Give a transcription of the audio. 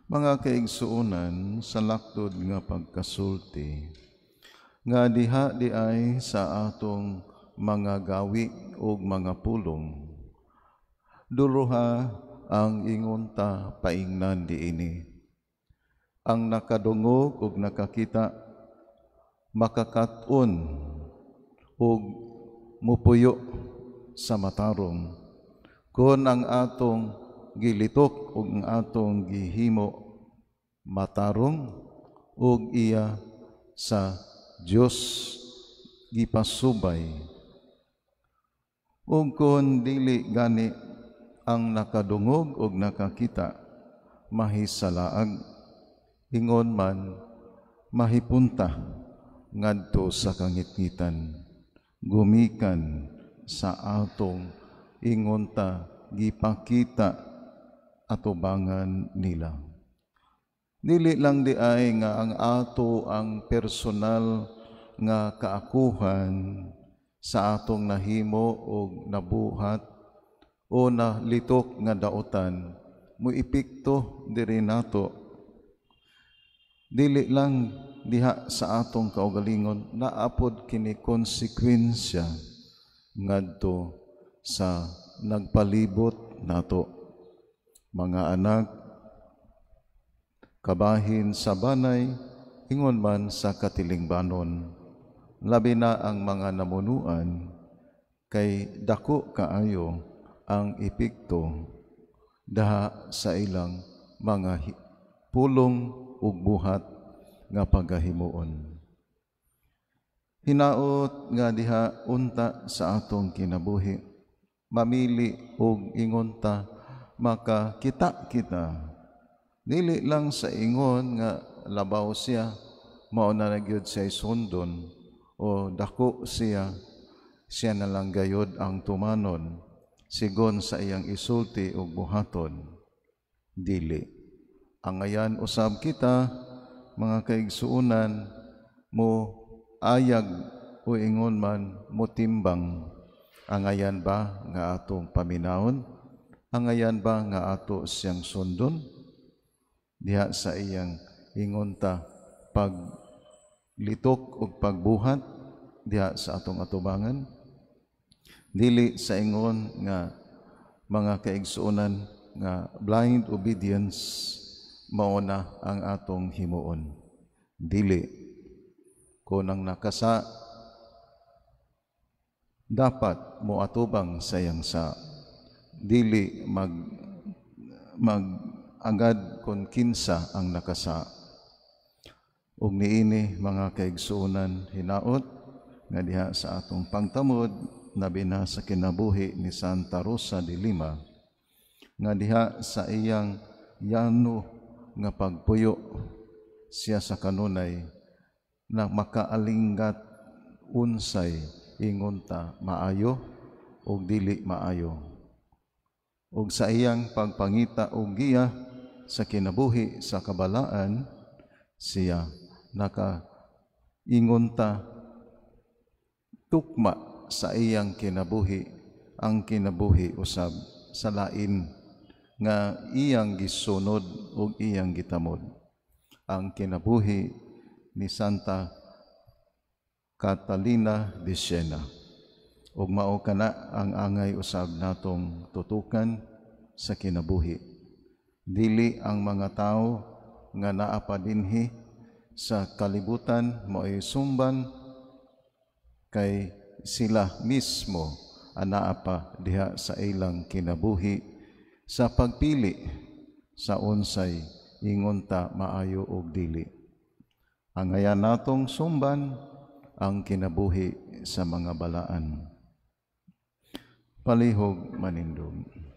Mga kaigsuonan, sa laktod nga pagkasulti, nga diha di ay sa atong mga gawi ug mga pulong, duruha ang ingon ta paingnan diini. Ang nakadungog ug nakakita makakat-on ug mupuyo sa matarong. Kon ang atong gilitok ug ang atong gihimo matarong ug iya sa Dios gipasubay. Ug kon dili gani, ang nakadungog ug nakakita mahisalaag, ingon man mahipunta ngadto sa kangitngitan gumikan sa atong ingon ta gipakita atubangan nila. Dili lang di ay nga ang ato ang personal nga kaakuhan sa atong nahimo o nabuhat o nalitok nga daotan mo epekto diri nato. Dili lang diha sa atong kaugalingon, naa pod kini konsekwensya ngadto sa nagpalibot nato, mga anak, kabahin sa banay, ingon man sa katilingbanon, labi na ang mga namunuan, kay dako kaayo ang epekto daha sa ilang mga pulong ug buhat nga pagahimuon. Hinaot nga diha unta sa atong kinabuhi mamili og ingon ta makakita kita, dili lang sa ingon nga labaw siya, mao na na gyud siya sundon, o dako siya, siya na lang gayod ang tumanon sigon sa iyang isulti ug buhaton. Dili. Angayan usab kita, mga kaigsuonan, mo ayag o ingon man mo timbang: angayan ba nga atong paminawon? Angayan ba nga ato siyang sundon diha sa iyang ingon ta paglitok ug pagbuhat diha sa atong atubangan? Dili sa ingon nga, mga kaigsuonan, nga blind obedience mao na ang atong himuon. Dili. Kung ang nakasa dapat mo atubang sa iyang sa, dili mag mag agad kon kinsa ang nakasa. Ug niini, mga kaigsuonan, hinaot nga diha sa atong pagtamod, labi na sa kinabuhi ni Santa Rosa de Lima, nga diha sa iyang yano nga pagpuyo siya sa kanunay na makaalinggat unsay ingon ta maayo ug dili maayo, ug sa iyang pagpangita og giya sa kinabuhi sa kabalaan, siya naka ingon ta tukma sa iyang kinabuhi ang kinabuhi usab sa lain nga iyang gisunod ug iyang gitamod, ang kinabuhi ni Santa Catalina de Siena. Ug mao kana ang angay usab natong tutukan sa kinabuhi. Dili ang mga tawo nga naa pa dinhi sa kalibutan mao'y sumban, kay sila mismo anaa pa diha sa ilang kinabuhi sa pagpili sa unsay ingon ta maayo ug dili. Angayan natong sumban ang kinabuhi sa mga balaan. Palihog manindog.